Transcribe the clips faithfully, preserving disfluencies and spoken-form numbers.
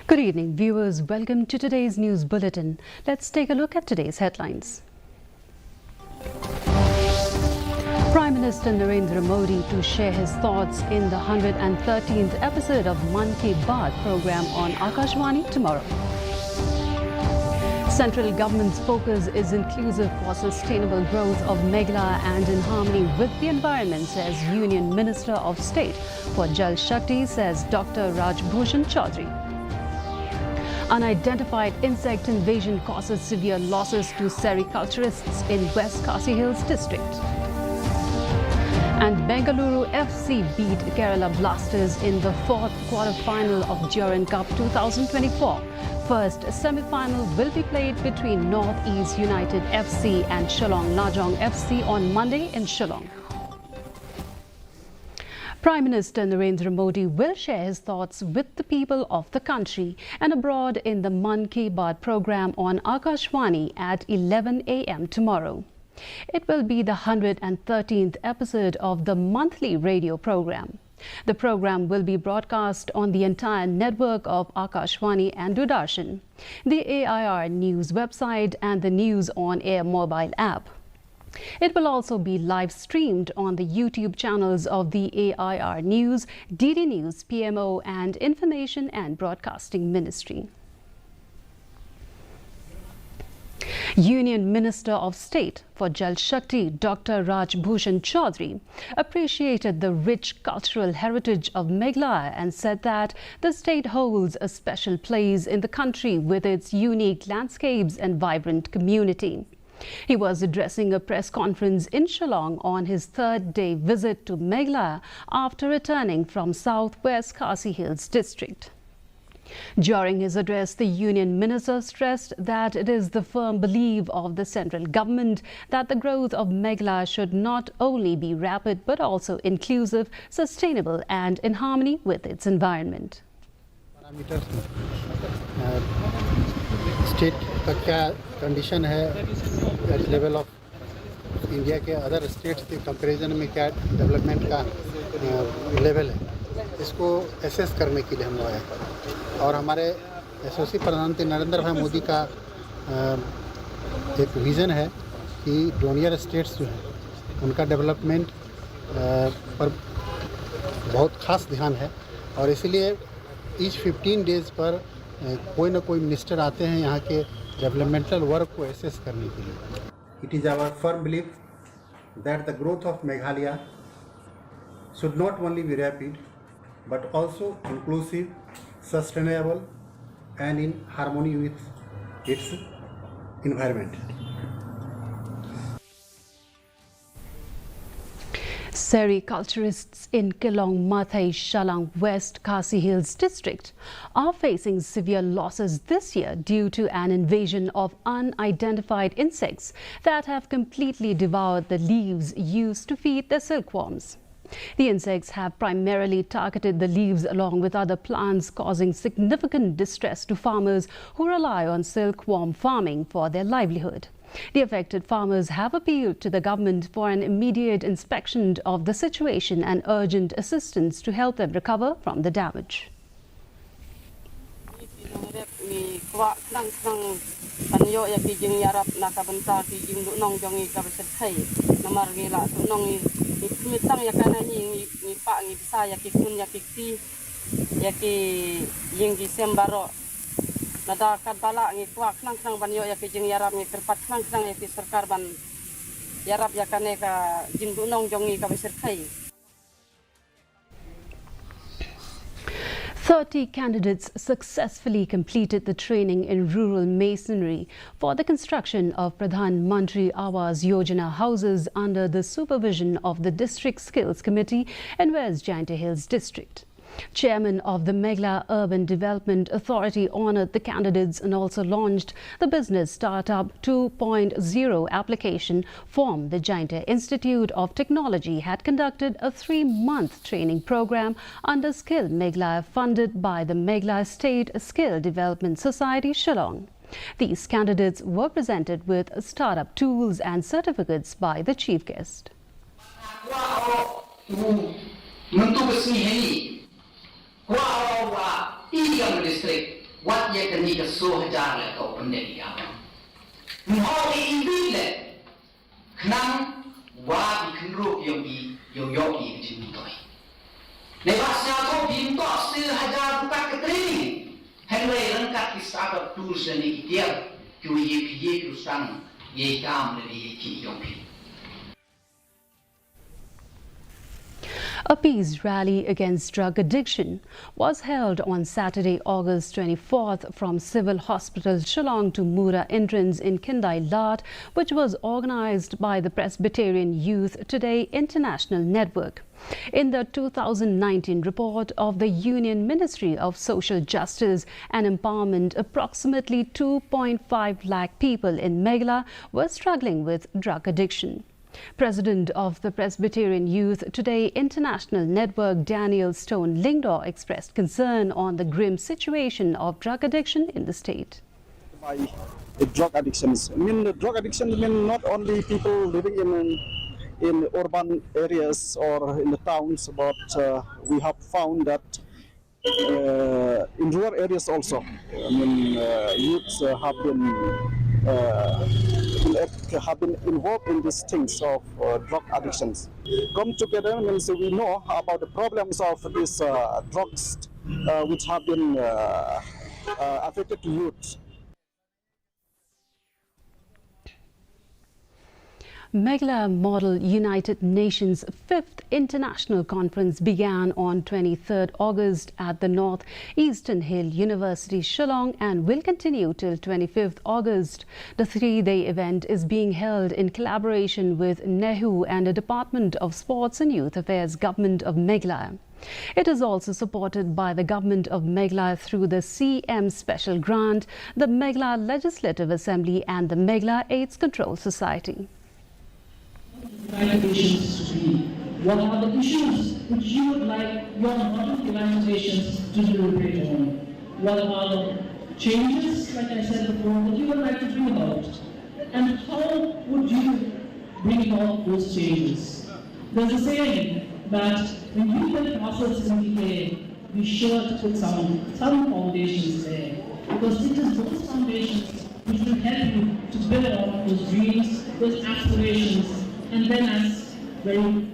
Good evening, viewers. Welcome to today's news bulletin. Let's take a look at today's headlines. Prime Minister Narendra Modi to share his thoughts in the hundred and thirteenth episode of Mann Ki Baat program on Akashvani tomorrow. Central government's focus is inclusive for sustainable growth of Meghalaya and in harmony with the environment, says Union Minister of State for Jal Shakti, says Doctor Raj Bhushan Chaudhary. Unidentified insect invasion causes severe losses to sericulturists in West Khasi Hills district. And Bengaluru F C beat Kerala Blasters in the fourth quarter-final of Durand Cup two thousand twenty-four. First semi-final will be played between North East United F C and Shillong Lajong F C on Monday in Shillong. Prime Minister Narendra Modi will share his thoughts with the people of the country and abroad in the Mann Ki Baat program on Akashvani at eleven a m tomorrow. It will be the hundred and thirteenth episode of the monthly radio program. The program will be broadcast on the entire network of Akashvani and Doordarshan, the A I R News website, and the News on Air mobile app. It will also be live streamed on the YouTube channels of the A I R News, D D News, P M O, and Information and Broadcasting Ministry. Union Minister of State for Jal Shakti, Doctor Raj Bhushan Chaudhary, appreciated the rich cultural heritage of Meghalaya and said that the state holds a special place in the country with its unique landscapes and vibrant community. He was addressing a press conference in Shillong on his third day visit to Meghalaya after returning from Southwest Khasi Hills district. During his address, the Union Minister stressed that it is the firm belief of the central government that the growth of Meghalaya should not only be rapid but also inclusive, sustainable, and in harmony with its environment. पैरामीटर्स में स्टेट का क्या कंडीशन है एट लेवल ऑफ इंडिया के अदर स्टेट्स के कंपैरिजन में क्या डेवलपमेंट का लेवल है, इसको एसेस करने के लिए हम आए हैं। और हमारे यशस्वी प्रधानमंत्री नरेंद्र भाई मोदी का अ, एक विज़न है कि डोनियर स्टेट्स जो हैं उनका डेवलपमेंट अ, पर बहुत खास ध्यान है और इसीलिए ईच फिफ्टीन डेज पर अ, कोई ना कोई मिनिस्टर आते हैं यहाँ के डेवलपमेंटल वर्क को एसेस करने के लिए। It is our firm belief that the growth of Meghalaya should not only be rapid but also inclusive, sustainable and in harmony with its environment. Sericulturists in Kilong Mathai Shalang, West Khasi Hills district, are facing severe losses this year due to an invasion of unidentified insects that have completely devoured the leaves used to feed the silkworms. The insects have primarily targeted the leaves along with other plants, causing significant distress to farmers who rely on silkworm farming for their livelihood. The affected farmers have appealed to the government for an immediate inspection of the situation and urgent assistance to help them recover from the damage. Ngi kwah khnang khnang ban ïoh ïa ki jingïarap na ka bynta ki jingduhnong jong ngi kaba shyrkhei. Namar ngi la duhnong ngi, ngi khmih tang ïa kane hi, ngi, ngi pah ngi bsa ïa ki khun ïa ki kti, ïa ki ïing ki sem baroh. Nada katba lah ngi kwah khnang khnang ban ïoh ïa ki jingïarap, ngi kyrpad khnang khnang ïa ki sorkar ban ïarap ïa kane ka jingduhnong jong ngi kaba shyrkhei. Thirty candidates successfully completed the training in rural masonry for the construction of Pradhan Mantri Awas Yojana houses under the supervision of the District Skills Committee in West Jaintia Hills District. Chairman of the Meghalaya Urban Development Authority honored the candidates and also launched the Business Startup two point zero application form. The Jaintia Institute of Technology had conducted a three-month training program under Skill Meghalaya, funded by the Meghalaya State Skill Development Society, Shillong. These candidates were presented with startup tools and certificates by the chief guest. Kwah hok u mynta ka sngi hangne, kwah hok wa i ka district Wat ïa kane ka soo hajar leh ka u pyndep ïa ka. Mho ïa i bit leh. Khnang wat i khynroo ïong i ïoh ïoh i jingmyntoi. Neba sngewthuh bym toh soo hajar rukat ka training. Hynrei ryngkat ki startup tools lane ki tiar kiwa ye phi ye phi u sang ye i kam lane ye i ki ïong phi. A peace rally against drug addiction was held on Saturday, August twenty-fourth, from Civil Hospital Shillong to Mura entrance in Khindai Lat, which was organized by the Presbyterian Youth Today International Network. In the two thousand nineteen report of the Union Ministry of Social Justice and Empowerment, approximately two point five lakh people in Meghalaya were struggling with drug addiction. President of the Presbyterian Youth Today International Network, Daniel Stone Lyngdoh, expressed concern on the grim situation of drug addiction in the state. By the drug addictions. I mean, the drug addictions mean not only people living in, in urban areas or in the towns, but uh, we have found that uh, in rural areas also, I mean, uh, youths uh, have been uh, have been involved in these things of uh, drug addictions. Come together means we know about the problems of these uh, drugs uh, which have been uh, uh, affected to youth. Meghalaya Model United Nations fifth International Conference began on twenty-third August at the North Eastern Hill University, Shillong, and will continue till twenty-fifth August. The three-day event is being held in collaboration with NEHU and the Department of Sports and Youth Affairs, Government of Meghalaya. It is also supported by the Government of Meghalaya through the C M Special Grant, the Meghalaya Legislative Assembly, and the Meghalaya AIDS Control Society. What are the issues which you would like your modern United Nations to deliberate on? What are the changes, like I said before, that you would like to bring about? And how would you bring about those changes? There's a saying that when you build castles in the air, be sure to put some, some foundations there. Because it is those foundations which will help you to build on those dreams, those aspirations, and then, as very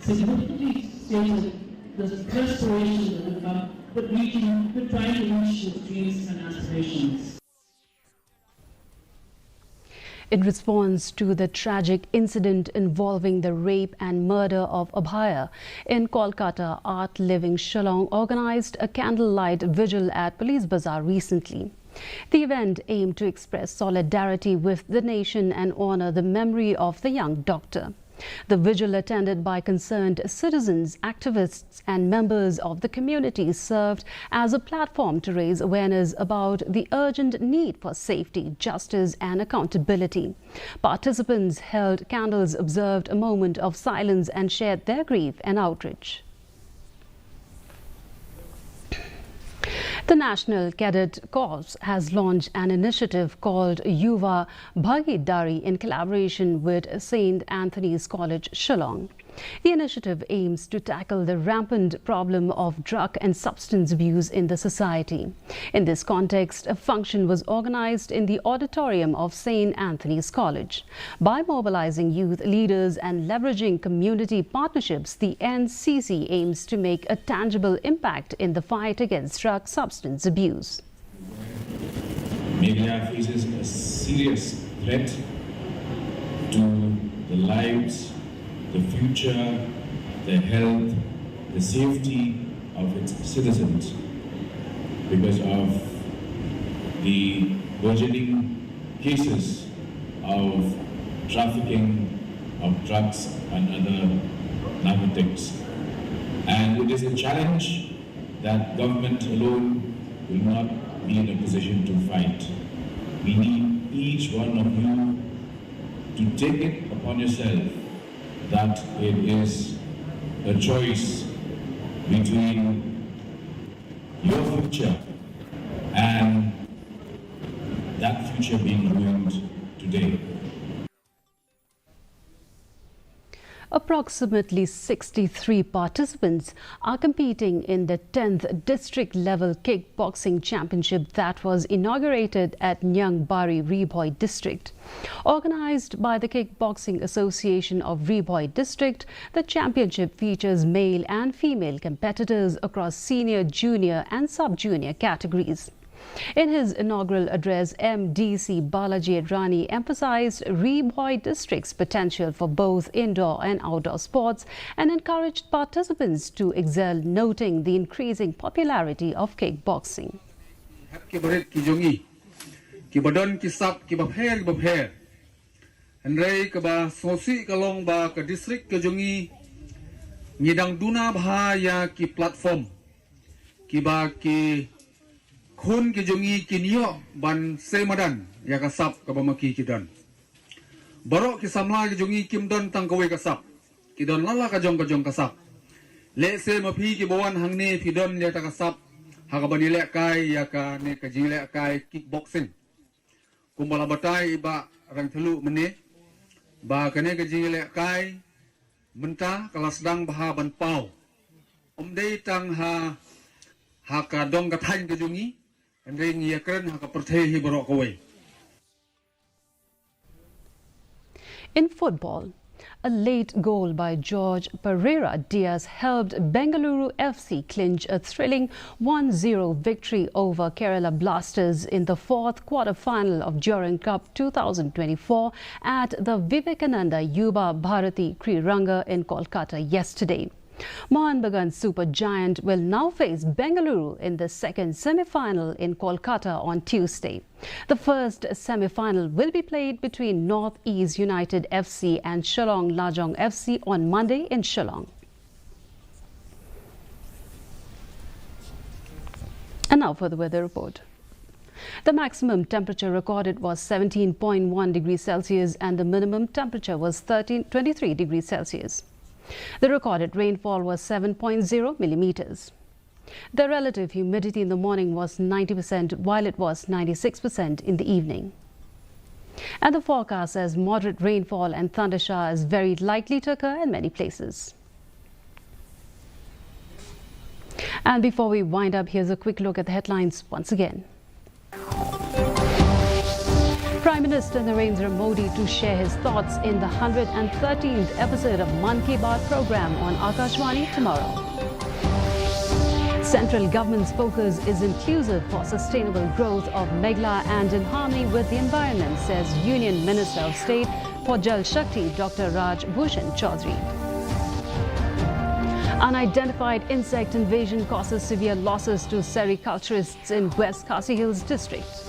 significantly stated, the restoration that will come, but reaching, but trying to reach those dreams and aspirations. In response to the tragic incident involving the rape and murder of Abhaya in Kolkata, Art Living Shillong organized a candlelight vigil at Police Bazar recently. The event aimed to express solidarity with the nation and honor the memory of the young doctor. The vigil, attended by concerned citizens, activists, and members of the community, served as a platform to raise awareness about the urgent need for safety, justice, and accountability. Participants held candles, observed a moment of silence, and shared their grief and outrage. The National Cadet Corps has launched an initiative called Yuva Bhagidari in collaboration with Saint Anthony's College, Shillong. The initiative aims to tackle the rampant problem of drug and substance abuse in the society. In this context, a function was organized in the auditorium of Saint Anthony's College. By mobilizing youth leaders and leveraging community partnerships, the N C C aims to make a tangible impact in the fight against drug substance abuse. Meghalaya faces a serious threat to the lives, the future, the health, the safety of its citizens because of the burgeoning cases of trafficking of drugs and other narcotics. And it is a challenge that government alone will not be in a position to fight. We need each one of you to take it upon yourself that it is a choice between your future and that future being ruined today. Approximately sixty-three participants are competing in the tenth District Level Kickboxing Championship that was inaugurated at Niangbari, Ri Bhoi District. Organized by the Kickboxing Association of Ri Bhoi District, the championship features male and female competitors across senior, junior, and sub-junior categories. In his inaugural address, M D C Balaji Rani emphasized Ri Bhoi District's potential for both indoor and outdoor sports and encouraged participants to excel, noting the increasing popularity of kickboxing. Hep ki barit ki jong i, ki ba don ki sap ki ba pher ki ba pher. Hynrei kaba sngewsih ka long ba ka district ka jong i ngi dang duna bha ïa ki platform kiba ki khun ki jong i kin ïoh ban sei madan ïa ka sap kaba ma ki ki don. Baroh ki samla ki jong i kim don tang kawei ka sap, ki don la la ka jong ka jong ka sap. Lehse ma phi ki ba wan hangne phi don ïa ta ka sap ha kaba ngi lehkai ïa kane ka jinglehkai kickboxing. Kumba la batai i Bah Rangthelu mynne ba kane ka jinglehkai mynta ka la sdang bha ban paw. Ym dei tang ha, ha ka dong ka thaiñ ka jong i, hynrei ngi ïakren ha ka pyrthei hi baroh kawei. In football, a late goal by George Pereira Diaz helped Bengaluru F C clinch a thrilling one zero victory over Kerala Blasters in the fourth quarter-final of Durand Cup two thousand twenty-four at the Vivekananda Yuba Bharati Kriranga in Kolkata yesterday. Mohun Bagan Super Giant will now face Bengaluru in the second semi-final in Kolkata on Tuesday. The first semi-final will be played between North East United F C and Shillong Lajong F C on Monday in Shillong. And now for the weather report. The maximum temperature recorded was seventeen point one degrees Celsius and the minimum temperature was thirteen, twenty-three degrees Celsius. The recorded rainfall was seven point zero millimeters. The relative humidity in the morning was ninety percent, while it was ninety-six percent in the evening. And the forecast says moderate rainfall and thunder showers very likely to occur in many places. And before we wind up, here's a quick look at the headlines once again. Prime Minister Narendra Modi to share his thoughts in the hundred and thirteenth episode of Mann Ki Baat program on Akashvani tomorrow. Central government's focus is inclusive for sustainable growth of Meghalaya and in harmony with the environment, says Union Minister of State for Jal Shakti, Doctor Raj Bhushan Chaudhary. Unidentified insect invasion causes severe losses to sericulturists in West Khasi Hills district.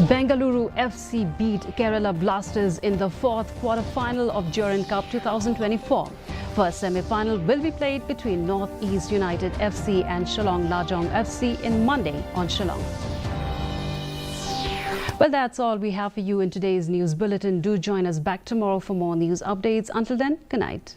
Bengaluru F C beat Kerala Blasters in the fourth quarter-final of Durand Cup two thousand twenty-four. First semi-final will be played between North East United F C and Shillong Lajong F C in Monday on Shillong. Well, that's all we have for you in today's news bulletin. Do join us back tomorrow for more news updates. Until then, good night.